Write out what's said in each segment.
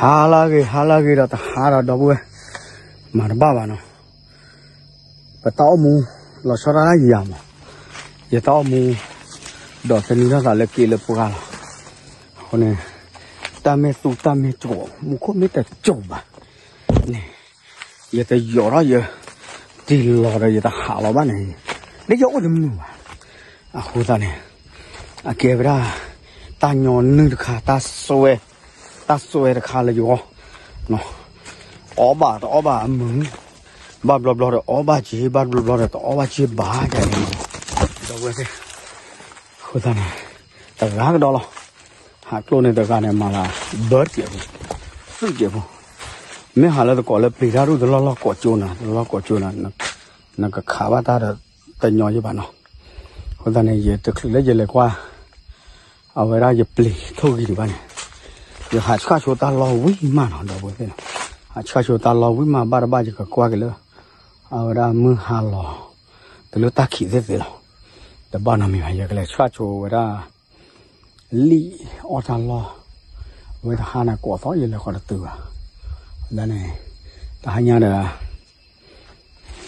ဟါလၢအဂ့ၤ ဟါလၢအဂ့ၤဒီးတဟါဒီး ဒီပုၢ်ဝဲၢ်, မၤတဘၣ်ဘၣ်နီၤ, ပတၢ်အိၣ်မူ လီၤဆီဒၣ်တၢ်ယၤမး, ယတၢ်အိၣ်မူ ဒီးသန့ၤထီၣ်သးလၢက့လၢပှၢ်လီၤ. အဃိန့ၣ် တၢ်မ့ၢ်သူတၢ်မ့ၢ်ကိး မူခိၣ်မ့ၢ်တကိးဘၣ်န့ၣ် ယတယီၤထီၣ်ယ တံၢ်လီၤဒီးယတဟးလီၤဘၣ်န့ၣ် လၢယအိၣ်တမုာ်ဘၣ်. အဃိသတးန့ၣ် အကဲဝဲဒၣ် တၢ်ညီနုၢ်တခါ တၢ်စွဲ တၢ်စွဲတခါလၢယဂီၢ်, အီၣ်ဘၣ်တအီၣ်ဘၣ်အမုာ်, ဘၣ်ဘျီဘျီဒီးအီၣ်ဘၣ်က့ၤ ဘၣ်ဘျီဘျီဒီးတအီၣ်ဘၣ်က့ၤဘၣ်န့ၣ်, ဒီပုၢ်ဝဲၢ်သ့ၣ်, အဃိသတးန့ၣ် တဂၤကဒီးလီၤ. ဟးကျိန့ၣ်တဂၤန့ၣ် မၤလၢ ဘၢတကဲးဖိ, သုးကဲးဖိ, မ့ၢ်ဟးလၢသကိးလၢပျံၤတၢ်ဒူၣ် တလီၢ်လီၢ်ကိးကၠိနၤ တလီၢ်လီၢ်ကိးကၠိနၤ နကခးဘၣ်တၢ်ဒီးတညီယဘၣ်နီၤ. အဃိသတးန့ၣ် ယတချုးလၢယလဲၤကွၢ် အဝဲဒၣ်ယပျံၤထိၣ်ဂံၢ်ဒံးဘၣ်န့ၣ် ယဟးဆှၣ်ဆိတၢ်လီၢ်ဝံၤမးနီၤ ဒီပုၢ်ဝဲၢ်သ့ၣ်နီၤ, ဟးဆှၣ်ဆိတၢ်လီၢ်ဝံၤမး ဘၣ်တဘၣ်ယကကွၢ်က့ၤလၢ အဝဲဒၣ်မုၢ်ဟါလီၤ တုၤလၢတၢ်ခံးသ့ၣ်သ့ၣ်လီၤ. တဘၣ်နီတမံၤဘၣ် ယကလဲၤဆှၣ်ဆိဝဲဒၣ် လံၣ်အီၣ်တၢ်လီၢ်, အဝဲတဟါန့ၣ်ကိးသီယလဲၤဃီတတုၤဘၣ်. လၢန့ၣ် တဟါညါဒီး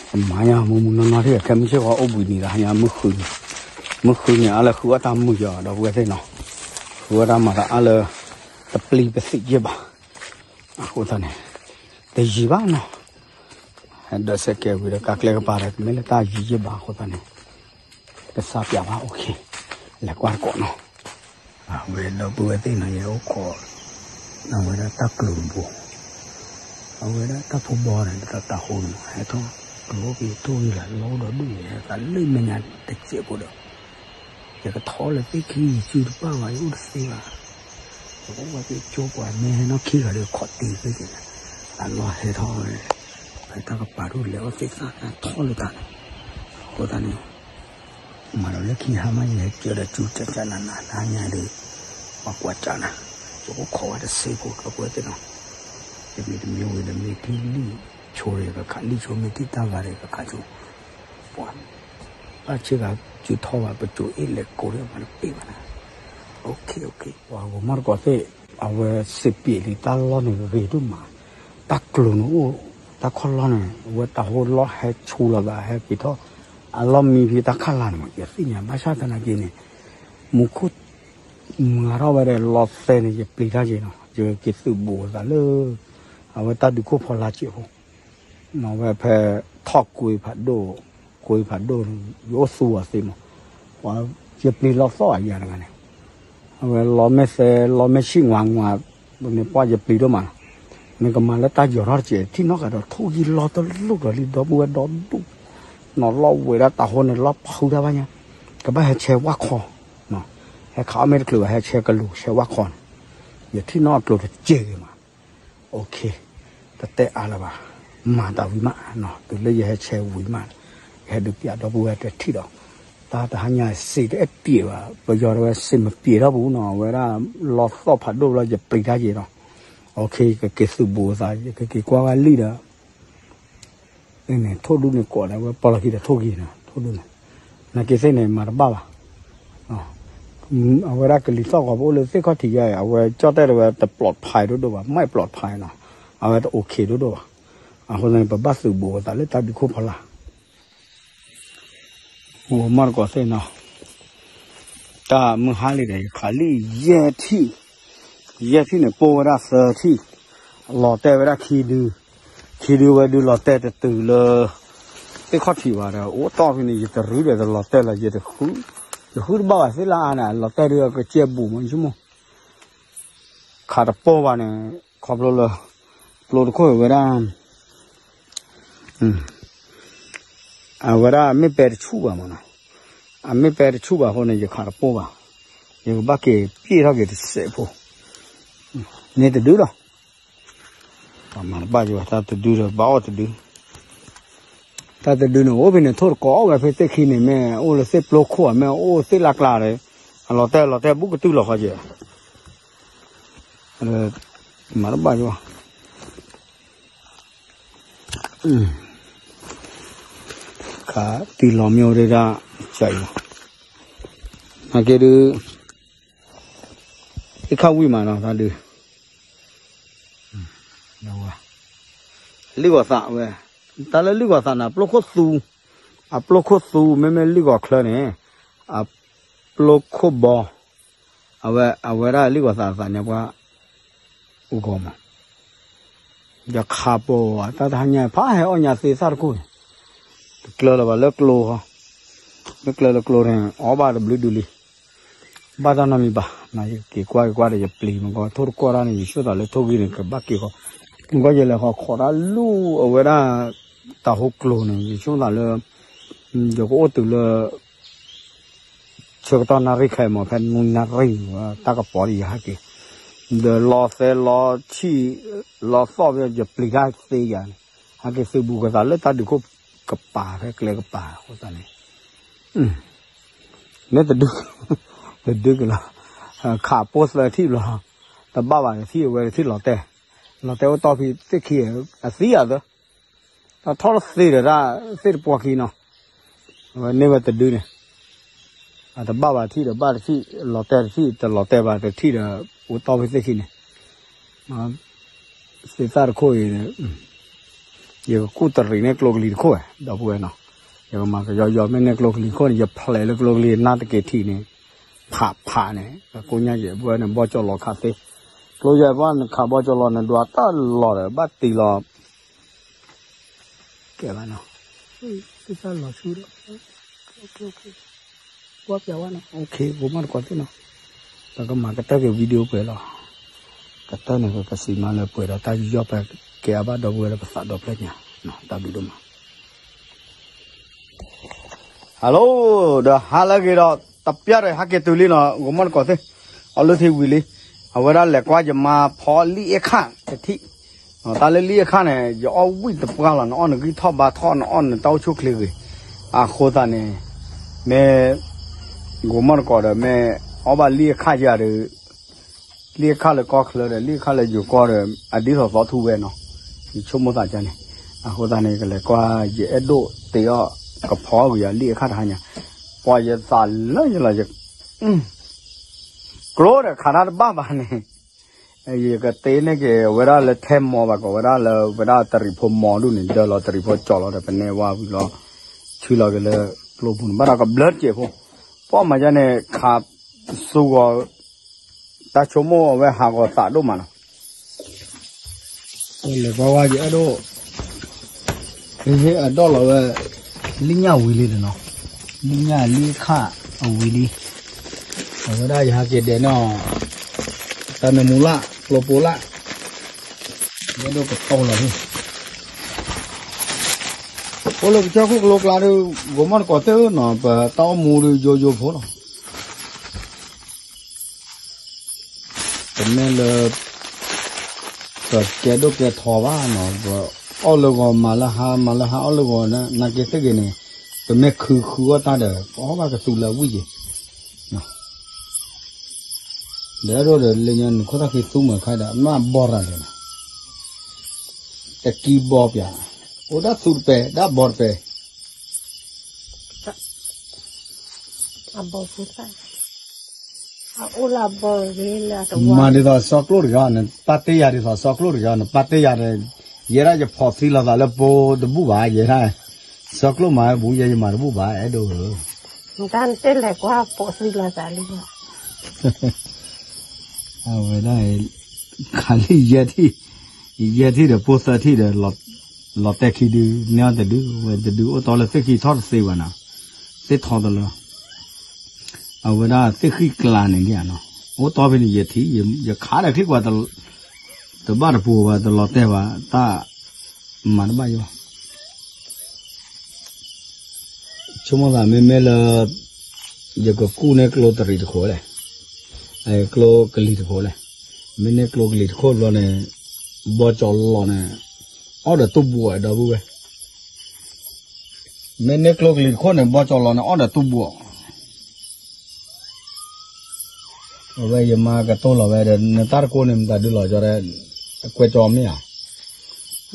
ကမၤညါမုာ်မုာ်နီၢ်နီၢ်ထံၣ် ခဲမုၢ်ဆ့ၣ်ဃီအိၣ်ဘှံးနံၤ တဟါညါ မုၢ်ဃုနံၤန့ၣ် အါလၢဃုအီၣ်တၢ်မုာ်ယီၤ ဒီပုၢ်ဝဲၢ်သ့ၣ်နီၤ, ဃုအီၣ်တၢ်မၤတအါလၢ တပျံၤပသံးယဲၢ်ဘၣ်. အဃိသတးန့ၣ် တယံၤဘၣ်နီၤ, ဒီးစဲးကဲဝံၤဒီး ကါကျဲကပၤဒီး တမ့ၢ်လၢတၢ်ယံၤယဲၢ်ဘၣ်အဃိသတးန့ၣ် ကစၢ်ပျးဘၣ် okay, လဲၤကွၢ်တကိးနီၤ. အဝဲဒီပုၢ်ဝဲၢ်သ့ၣ်နီၤ ယအိၣ်ခိး အဝဲဒၣ်တၢ်ကျိၤတဘိ, အဝဲဒၣ်တၢ်ဖိဘီန့ၣ် တၢ်တၢ်ဟိန့ၣ် ဟဲထီၣ်ကျိၤက့ၤထိၣ်ဂံၢ်လၢလီၢ်ဒီးဒူၣ်န့ၣ် ဟဲသးလၢမဲာ်ညါတစဲးဖိဒီး ယကထီၣ်လၢသ့ၣ်ခံယစုတပၣ်ဘၣ် ယအိၣ်တသ့ဘၣ်. ယကအိၣ်ဝဲသ့ၣ်ကၠိပှၤမ့ၢ်ဟဲနီၣ်ခံဂၤဒီးခီၣ်တံၤသ့ၣ်က့ၤ, အလီၢ်ဟဲထီၣ်ဝဲ ဖဲတၢ်ကပၤဒိၣ်လဲၤအီၣ်သ့ၣ်သၣ်တၢ်ထီၣ်လၢတၢ်န့ၣ်, အဃိသတးန့ၣ် မၤဒီးလၢခံဟါမး ယဟဲကၢဒီးကၠူကၠးကၠးနးနး တဟါညါဒီး ပှၤကွၢ်ကၠးနၤ, ယအိၣ်ခိးဝဲတစဲးဖိ ဒီပုၢ်ဝဲၢ်သ့ၣ်နီၤ, ယမ့ၢ်တမ့ၢ်ဝံၤဒီး မ့ၢ်ထံၣ်လံၣ်ဆိဒီး ယကခးလံၣ်ဆိ မ့ၢ်ထံၣ်တၢ်ဂၤဒီး ယကခးဆိ, ပှၤ ဘၣ်ဆ့ကၤစုထီၣ်ဘၣ် ပစိၤအ့ၣ်လဲၤကိးဒီးမၤတပ့ၢ်ဘၣ်နၤ, okay okay, ပှၤဂီၤမီၢ်တကိးသ့ၣ် အဝဲစံးပျးလံတၢ်လီၢ်န့ၣ်ဂ့ၤဒိၣ်မး, တၢ်ကျိၤန့ၣ်အိၣ် တၢ်ခီၣ်လီၢ်န့ၣ် အဝဲတၢ်ဟိလီၢ်ဟဲဆူလီၤသး ဟဲက့ၤထီၣ် အလီၢ်မံဖဲတၢ်ခၣ်လၤန့ၣ်မး ယသ့ၣ်ညါ ဘၣ်ဆၣ်သနာ်က့န့ၣ် မူခိၣ် မၤထီၣ်ဝဲဒီးလီၤသဲန့ၣ် ယပျံၤတၢ်က့ၤနီၤ ယက့ၤသုးဘူးအသးလၢ အဝဲတၢ်ဒုးခိၣ်ဖီလာ်စဲးဖိ, အဝဲဖဲ ထီၣ်ကွ့ဖးဒိၣ်, ကွ့ဖးဒိၣ်န့ၣ် ယအိၣ်သူအီၤသ့မး, ပှၤ ယပျံၤလီၤသီၣ်အယၤတဂၤန့ၣ်, အဝဲလီၤမ့ၢ်သဲ လီၤမ့ၢ်ဆံၣ်ငွးငွးန့ၣ် ပှၤယပျံၤဒိၣ်မးနီၤ, နကမၤလၢတၢ်ယီၤထီၣ်တစဲး ထံၣ်နီၣ်ဃာ်ဒီးထိၣ်ဂံၢ်လီၤတလိၣ်ဒီးလံ ဒီပုၢ်ဝဲၢ်ဒီဒူၣ်, နီၤလီၢ်ဝဲဒၣ်တၢ်ဟိန့ၣ် လီၢ်ဖုတၢ်ဘၣ်ညါ, ကဘၣ်ဟဲဆဲးဝၣ်ခီ ဟဲခးအီၣ်မ့ၢ်တချုးဘၣ် ဟဲဆဲးကလူးဆဲးဝၣ်ခီန့ၣ်, ယထံၣ်နီၣ်အကျိၤတစဲးဂ့ၤမး, okay, တတဲအါလၢၤဘၣ်, မၤတၢ်ဝံၤမး, တုၤလၢယဟဲဆဲးဝံၤမး, ယဟဲဒုးပျးဒီပုၢ်ဝဲၢ်တထံၣ်ဒီး, တၢ်တဟါညါစ့တအဲၣ်ပျဲးဘၣ် ပယီၤတဝဲစ့မပျဲးထီၣ်ပူၤနီၤ အဝဲဒၣ်လီၤသီၣ်ဖးဒိၣ်ဘျီ ယပျံၤတၢ်က့ၤဒီး, okay, ကက့ၤသုးဘူးအသး ယကက့ၤကွၢ်ဝဲလံဒီး န့ၣ် ထိၣ်ဒူၣ်န့ၣ်ကိးန့ၣ် အဝဲပီၢ်လီၤခံဒီးထိၣ်ဂံၢ်န့ၣ် ထိၣ်ဒူၣ်န့ၣ်, နာ်က့သ့ၣ်န့ၣ် မၤတဘၣ်ဘၣ်, အဝဲဒၣ်ကလံၤသီၣ်ဂီၤ ပအိၣ်လၢသ့ၣ်ခီၣ်ထံးယါအံၤ အဝဲကၠီၣ်တဲၣ်တဝဲတပျီးဖးဒိၣ်ဒိၣ်ဘၣ် မ့ၢ်ပျီးဖးနီၤ, အဝဲတအိၣ်ခ့ဒိၣ်ဒိၣ်ဘၣ်, အဃိသတးန့ၣ် ပဘၣ်သုးဘူးအသးလၢတၢ်ဒုးခိၣ်ဖီလာ် ဂီၤမီၢ်တကိးသ့ၣ်နီၤ, တၢ်မုၢ်ဟါလံဒီး ယခးလံာ်ယဲၢ်ထံၣ်, ယဲၢ်ထံၣ်န့ၣ် ပိၢ်ဝဲဒၣ်သၢထံၣ်, လီၤတဲာ်ဝဲဒၣ်ခံဒု, ခံဒုဝဲဒုလီၤတဲာ်တတုၤလၢ သ့ၣ်ခီၣ်ထံးဘၣ်ဒီး အိၣ်တီၢ်ဖဲန့ၣ် ယတရူးဒီးတလီၤတဲာ်လီၤ ယတဃု, ယဃုတဘၣ်ဘၣ်သ့ၣ်လၢအါန့ၣ် လီၤတဲာ်ဒုကစဲဘူးမး ယဆိကမိၣ် ခးတပိၢ်ဘၣ်န့ၣ် ခီဖျိလၢ ကျိတခိၣ်ဝဲဒၣ် အဝဲဒၣ်မ့ၢ်ပဲတဆူၣ်ဘၣ်မးနီၤ, အမ့ၢ်ပဲတဆူၣ်ဘၣ်အဃိန့ၣ် ယခးတပိၢ်ဘၣ်, ယကဘၣ်က့ၤပျဲၢ်ထီၣ်က့ၤတစဲးဖိ, န့ၣ်တဒုလီၤ, ပမၤတဘၣ်ယတၢ်တဒုဒီး ဘၣ်အီၣ်တဒု တၢ်တဒုန့ၣ် အိၣ်ဖဲန့ၣ် ထိၣ်တကိးအီၣ်ဝဲဖဲသ့ၣ်ခံန့ၣ် မ့ၢ်အိၣ်လၢသ့ၣ်ပျိခိၣ် မ့ၢ်အိၣ်သ့ၣ်လၢကျါဒီး အလီၤတဲာ်လီၤတဲာ်ဘူးကတုၢ်လီၤဃီက့ၤ မၤတဘၣ်ယွၤ ခးတံၢ်လီၤမ့ၢ်အိၣ်ဒၣ် ကၠးအံၤလီၤ နာ်က့ဒု သ့ၣ်ခါဝံၣ်မးနီၤ တၢ်ဒု ဝဲ လံၣ်ဂီၤသးဝဲ, တၢ်လၢလံၣ်ဂီၤသးန့ၣ် အပျိခိၣ်သူ, အပျိခိၣ်သူ မ့မ့ၢ်လံၣ်ဂီၤချၢန့ၣ်, အပျိခိၣ်ဘီ, အဝဲ အဝဲဒၣ်လံၣ်ဂီၤသးအသးန့ၣ်ပှၤ အိၣ်ဂီၤမး, ယခးပိာ်အတၢ်တဟါညါ ဖးဟဲအီၣ်ညါသ့သၣ်တခိၣ်န့ၣ်, တကျၢၤလၢၤဘၣ်လၢကျိဃီ, မ့ၢ်ကျၢၤလၢကျိန့ၣ် အီၣ်ဘၣ်တဘျုးဒုလံ ဘၣ်တၢ်နီတမံၤဘၣ်, ယက့ၤကွၢ်က့ၤကွၢ်ဒီးယပျံၤမ့ၢ်ကီ ထိၣ်တကွၢ်တၢ်န့ၣ် ယဆိသးလၢထိၣ်ဂံၢ်န့ၣ် ကဘၣ်က့ၤဃီ, မ့ၢ်ကီယလဲၤဃီခိးတၢ်လူၢ်အဝဲဒၣ် တၢ်ဟိကျိန့ၣ် ယဆိသးလၢ ယကအိၣ်တုၤလၢ ဆၢကတီၢ်နၣ်ရံၣ်ခဲအံၤမး ဖဲနွံနၣ်ရံၣ် တၢ်ကပီၤဒ်ယဟဲက့ၤ, ဒီးလီၤသဲလီၤဆံၣ် လီၤသီၣ်ဖဲယပျံၤတၢ်သ့ယၤန့ၣ်, ဟဲက့ၤသုးဘူးကသးလၢတၢ်ဒုးခိၣ်ကပၤဖဲကျဲကပၤအဃိသတးန့ၣ် မ့ၢ်တဒု တဒုကလီၤ, ခးပိာ်သၢထံၣ်ဘျီ, တဘၣ်ဘၣ်တထံၣ်အဝဲတထံၣ်လီၤတဲာ်, လီၤတဲာ်အိၣ်တီၢ်ဖဲသ့ၣ်ခံ အသံအသၢ, တၢ်ထီၣ်တသ့ဒီးတၢ်သ့ၣ်တပှၢ်ခံနီၤ, အဝဲန့ၢ်ဝဲတဒုန့ၣ်, အတဘၣ်ဘၣ်ထံၣ်ဒီးဘၣ်တထံၣ်, လီၤတဲာ်တထံၣ် တလီၤတဲာ်ဘၣ်တထံၣ်ဒီး အိၣ်တီၢ်ဖဲသ့ၣ်ခံန့ၣ် သ့ၣ်သၣ်တခိၣ်အံၤ ယကကူၣ်တရံးန့ၢ်ကျိကလံၤတခိၣ်ဝဲ ဒီပုၢ်ဝဲၢ်နီၤ, ယကမၤကယီယီမ့ၢ်န့ၢ်ကျိကလံၤတခိၣ်န့ၣ် ယဖျဲးလၢကျိကလံၤနၢ်တက့ၤထံးန့ၣ်, ဖးဖးန့ၣ် ကိညါယဲၢ်ပုၢ်ဝဲၢ်န့ၣ် ဘီကၠီလီၤခးသ့, ကျိယဲၢ်ပုၢ်ဝဲၢ်န့ၣ် ခးဘီကၠီလီၤန့ၣ် ဒွးတၢ်လီၤဒီး ဘၣ်တံၢ်လီၤ ကဲဘၣ်နီၤ, သ့ၣ်သၣ်လီၤဆူဒီး ကွၢ်ပျးဝဲနီၤ, ကိးမီၢ်တကိးသ့ၣ်နီၤ, ပကမၤကတၢၢ်က့ၤ video ပှဲၤလီၤ, ကတၢၢ်န့ၣ် ပကစံးမၤလၢပှဲၤဒီးတၢ်ယူးယီၣ်ပကဲအါဘၣ်ဒီပုၢ်ဝဲၢ်လၢပသးဒီဖျၢၣ်ညါ, တၢ်ဘျုးဒိၣ်မး Hello, ဒီးဟါလၢအဂ့ၤဒီး တပျၢ်ဒီးဟဲက့ၤတုၤလံနီၤ, ကိးမီၢ်တကိးသ့ၣ်, အီၣ်လုၢ်ထံဝံၤလံ, အဝဲဒၣ်လဲၤကွၢ်ယမါဖီလံၣ်အ့ၣ်ခၣ်တထံၣ်, တၢ်လၢလံၣ်အ့ၣ်ခၣ်န့ၣ် ယအီၣ်ဝံၣ်တပှၢ်လီၤ, နအီၣ်နဂံၢ်ထီၣ်ဘါထီၣ် နအီၣ်နတၢ်အိၣ်ဆူၣ်ချ့ဂ့ၤ, အဃိသတးန့ၣ်, မ့ၢ် ကိးမီၢ်တကိးဒီး မ့ၢ်အီၣ်ဘၣ်လံၣ်အခၣ်ယၤဒီး လံၣ်အခၣ်လၢကီၢ်ချၢဒီး လံၣ်အခၣ်လၢယိၤကီၢ်ဒီး အဒ်သိးသီထူဝဲနီၤ, ယဆိကမိၣ်သးကန့ၣ်, အဃိသတးန့ၣ် ကလဲၤကွၢ်ယအဲၣ်ဒိၣ်တ့အီၣ် ကဖီအီၣ်ကွံာ်ယၤလံၣ်အခၣ်တဟါညါ, ပှၤယသးလၢယလီၤ, ယ ကျိဒီးခးတၢ်တဘၣ်ဘၣ်န့ၣ်, ယကတ့န့ၢ်က့ၤဝဲဒၣ်လၢထဲမီၤဘၣ်ကီးဝဲဒၣ်လၢဝဲဒၣ်တရံးဖိမီၤဒူၣ်န့ၣ် ဒၢလီၤတရံးဖိကၠီလီၤဒီး ပနဲဝါဝံၤလီၤ, ဆူလီၤက့ၤလၢကျိဖိန့ၣ် ဘၣ်ဒီးကဘျၢတစဲးဖိ, ပှၤမၤယါန့ၣ် ခးစူဂီၤ တၢ်ဆိကမိၣ်အဝဲဟးဂီၤသးဒိၣ်မးနီၤ, လဲၤကွၢ်ဝဲယအဲၣ်ဒိၣ်, ဟ့ၣ်အဒိၣ်လီၤဝဲ, လံၣ်ညၣ်ဝံၤလံတနီၤ, လံၣ်ညၣ်လံၣ်ခၣ်အဝံၤလံ, အဝဲဒၣ်ယဟးက့ၤဒဲးနီၤ, တၢ်နမူလၢ် ကျိပိလၢ်, ယအဲၣ်ဒိၣ်ကတီလီၤ, အိၣ်လၢကစၢၢ်ခိၣ်ကလိကျါဒီး ကိးမီၢ်တကိးသ့ၣ်ဧၢနီၤ ပတၢ်အိၣ်မူဒီးယိယိဖိလီၤ တမ့ၢ်လၢ ပကဲဒိၣ်ကဲထီဘၣ်နီၤ, ပအီၣ်လၢဂီၤမၤလၢဟါ မၤလၢဟါအီၣ်လၢဂီၤ နာ်က့သ့ၣ်ဂ့ၤန့ၣ်, ပမ့ၢ်ခုဃုအီၣ်တၢ်ဒီး ပအီၣ်ဘၣ်ကသူလၢအဝံၣ်က့ၤ, ဒီးအဲၣ်ဒိၣ်ဒီးလၢညါန့ၣ် ခိၣ်သၣ်ခံသူမုၢ်ခါဒီး မ့ၢ်အဘီရၤလဲၣ်နီၤ, တကံဘီပျး, အိၣ်ဒၣ်သူတပဲာ် ဒၣ်ဘီတပဲာ် မၤဒ်သိးစီကျိၣ်တဂၤ နပာ်တ့ၢ်ယၤဒ်သိးစီကျိၣ်တဂၤ နပာ်တ့ၢ်ယၤဒီး ယဲဒၣ်ယဖီၣ်သံလီၤသးလၢပိတဘူၣ်ဘၣ် ယဲဒၣ် စီကျိၣ်မၤဝဲဘူး ယဲယမၤတဘူၣ်ဘၣ် အဲၣ်ဒိးဧၢ တၢ်တ့ၢ်လဲၤကွၢ်ပိာ်သံလီၤသးလံ အဝဲဒၣ် ခးလံ ယဲၢ်ထံၣ် ယဲၢ်ထံၣ်ဒီးပိၢ်သၢထံၣ်ဒီး လီၤတဲာ်ခံဒု နဲအီၤတဒု ဝဲတဒုအိၣ်တီလၢသ့ၣ်ခံထီၣ်တသ့ဘၣ်နီၤ သ့ၣ်ထီတလၢ အဝဲဒၣ်သ့ၣ်ဃံကျးန့ၣ်ဒ်နီၤ အိၣ်တီဖဲန့ၣ်ယဲၢ်ထံၣ် ယခးဒီးချံကွၢ် တဘၣ်တပူၤဘၣ် တလီၤတဲာ်ဘၣ် တၢ်မၤတဘၣ်ယိ ဆိကမိၣ်သးမ့မ့ၢ်လၢ ယကကူၣ်န့ၢ်ကျိတရံးတခိၣ်လဲၣ်, ကျိကလံၤတခိၣ်လဲၣ်, မ့ၢ်န့ၢ်ကျိကလံၤတခိၣ်ဘျီန့ၣ် ဘီကၠီလီၤန့ၣ် အီၣ်ဒီးတူၢ်ဘှီးဒီပုၢ်ဝဲၢ်, မ့ၢ်န့ၢ်ကျိကလံၤတခိၣ်န့ၣ် ဘီကၠီလီၤန့ၣ် အီၣ်ဒီးတူၢ်ဘှီး အဝဲယမါကတိၢ်လီၤဝဲဒီး နတၢ်တကိးန့ၣ် မတၤဒုလီၤကၠီဒီး ကွဲးကၠီမ့ၢ်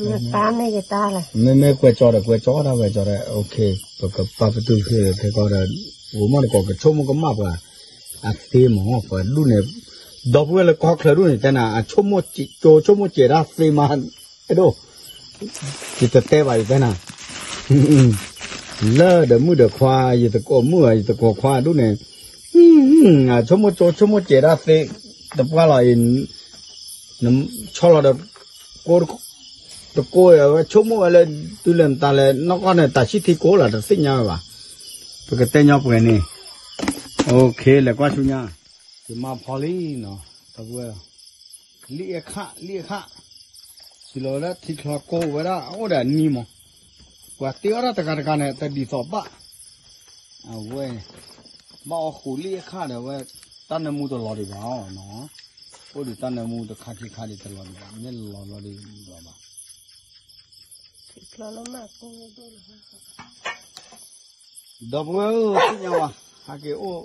ဧါ, မ့မ့ၢ်ကွဲးကၠီဒီး ကွဲးကၠီဒၣ်ဝဲကၠီဒီး ပကပာ်ပတုာ်ဖဲကီဒီး ဂိၤမီၢ်တကိးကဆိကမိၣ်ကမၣ်ပှၤ အသ့မး ပှၤဒူၣ်န့ၣ် ဒီပုၢ်ဝဲၢ်လၢကီၢ်ချၢဒူၣ်န့ၣ် တဲနၤ အဆိကမိၣ်ကၠိ ဆိကမိၣ်ကဲးဒၣ်သ့မး အဲၣ်ဒိး, ယတတဲဘၣ်ယတဲနၤ, လၢဒီးမုၣ်ဒီးခွါ, ယတကိးမုၣ် ယတကိးခွါဒူၣ်န့ၣ်, ဆိကမိၣ်ကၠိဆိကမိၣ်စဲးဒၣ်သ့, တပှၢ်လီၤအံၤ, ဆီလီၤဒီး, ကိး, တကိးဝဲဆိကမိၣ်ဝဲလၢ, တုၤလဲၤမတၤလဲၣ် နီၢ်ကီၢ်န့ၣ် တၢ်ဆံၣ်ထံကိးလီၤ တသ့ၣ်ညါဝဲဘၣ်, ပကတဲညီပှဲၤန့ၣ်, လဲၤကွၢ်ဆူညါ, ယမၤဖီလံနီၤ, တဝဲ လံၣ်အခၣ် လံၣ်အခၣ်, စံးလီၤဝဲဒၣ်ထံချီကိးဝဲဒၣ် အအိၣ်ဒီးအနံၤမး, ပှၤတ့အီၣ်တၢ်တဂၤတဂၤန့ၣ် တဒ်သိးဘၣ်, အဝဲ, ဘၣ်အီၣ်ဃုာ်လံၣ်အခၣ်ဒီးဝဲ, တၢ်နၢမူတလီၤဒံးဘၣ်အီၤနီၤ, အိၣ်ဒံးတၢ်နၢမူတခါခံခါဒံးတလီၤဒံးဘၣ် မ့ၢ်လီၤလီၤဒံးဘၣ်ဘၣ် ဒီပုၢ်ဝဲၢ်ဧၢ, သ့ၣ်ညါဝဲ, ဟဲက့ၤအိၣ်,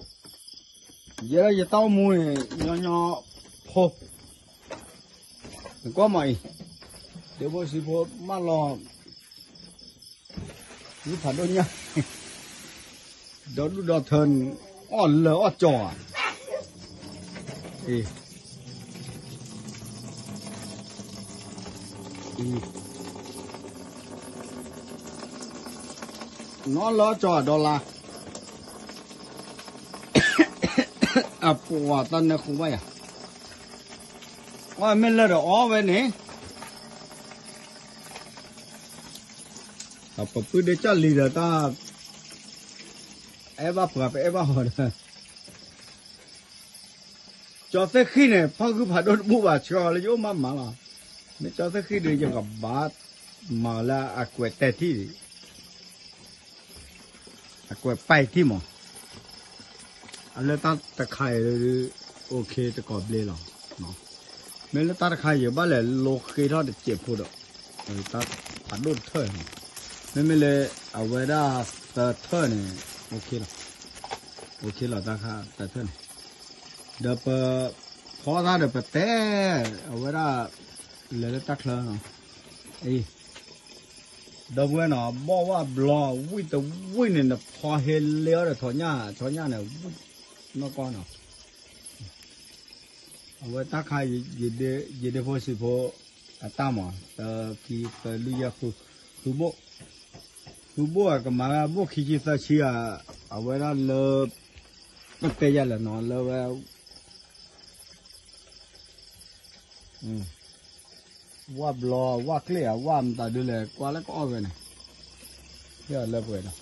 ယဲဒၣ်ယတၢ်အိၣ်မူန့ၣ် ညီညီဖိ, နကွၢ်မးအံၤ, ဒ့ဖိစံးဖိမၢလီၤ, ဂုၢ်ဖးဒိၣ်ညၣ်, ဒီဒူၣ်ဒီထၢန့ၣ်, အီၣ်လၢအီၣ်ကၠီၤဧါ, အံၤ နီၢ်လၢကၠီၤဒီလါ, အပှၤတၢ်နၢဃူဘၣ်ယၤ, အီၣ်မ့ၢ်လၢဒီးအီၣ်ဝဲန့ၣ်, ပပုၢ်ဒ့ကၢ်လံၤဒီးတၢ်, အဲၣ်ဘၣ်ပှၤပအဲၣ်ဘၣ်ဟီဒီး ကၠီသ့ၣ်ဃံၣ်န့ၣ် ဖီၣ်ဂုၢ်ဖးဒိၣ်တဘူၣ်ဘၣ် ဆှၢအီၤလၢယအိၣ်မးမးလီၤ. မ့ၢ်ကၠီသ့ၣ်ဃံၣ်ဒီး ယကဘၣ်မၤလၢအကွဲးတဲာ်ထံၣ်, အကွဲးပဲာ်ထံၣ်မး, အလၢတၢ်တခါအံၤ, အိၣ်ခ့တကိးဘျ့လီၤ. မ့ၢ်လၢတၢ်တခါယဘၣ်လဲၤလိဃ့ထီၣ်တစဲးဖိဒီး, တၢ်ဖးဒိၣ်တထၢၣ်န့ၣ်, မ့မ့ၢ်လၢအဝဲဒၣ်သၢထၢၣ်န့ၣ်, အိၣ်ခ့လီၤ, အိၣ်ခ့လီၤတၢ်ခါသၢထၢၣ်န့ၣ်, ဒီးပဖီတၢ်ဒီးပတဲ, အဝဲဒၣ်, လဲၤလၢတၢ်ချၢ, အံၤ, ဒီပုၢ်ဝဲၢ်နီၤ ဘီၣ်ဝၣ်ဘျီ ဝံၣ်တဝံၣ်န့ၣ် နဖီဟ့လ့အီၤဒီးထီၣ်ညၣ် ထီၣ်ညၣ်န့ၣ်, နီၢ်ကီၢ်နီၤ အဝဲတၢ်ခါ, ယဒ့ဖိစံးဖိ, အတၢ်မး တခံသၢလွံၢ်ယဲၢ်ဃု, ဃုဘိၣ်, ဃုဘိၣ်အကမၤဘိၣ်ခံဆံသၢဆံဧါ, အဝဲဒၣ်လၢ, ပတဲယၤလဲၣ်နီၤ လၢဝဲ ဝၣ်ဘျီ ဝၣ်ကျ့ၣ်ဧါ ဝၣ်မတၤဒုလဲၣ် ကွၢ်လၢကအီၣ်ဝဲန့ၣ်, ဟ့ၣ်အီၤလၢပှဲၤဒီး,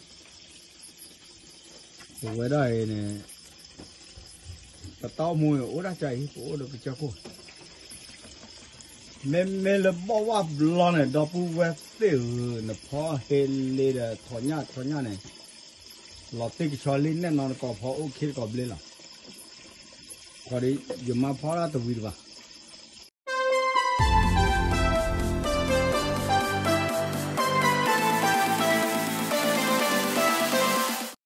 ပဝဲဒၣ်အံၤန့ၣ်, ပတၢ်အိၣ်မူန့ၣ် အိၣ်ဒၣ်ကၢ်အံၤ ပအိၣ်ဒီးကစၢၢ်ခိၣ်, မ့မ့ၢ်လၢဘီၣ်ဝၣ်ဘျီန့ၣ် ဒီပုၢ်ဝဲၢ်သ့ၣ်ဧၢ, နဖီဟ့လ့ဒီးထီၣ်ညၣ်ထီၣ်ညၣ်န့ၣ်, လီၤတ့ၢ်ကဆီလံနဲၣ်နီၤ နကိးဖီအိၣ်ခ့တကိးဘျ့လီၤ. ခီဒီး ယမၤဖီဒၣ်တဝံၤတဘၣ်,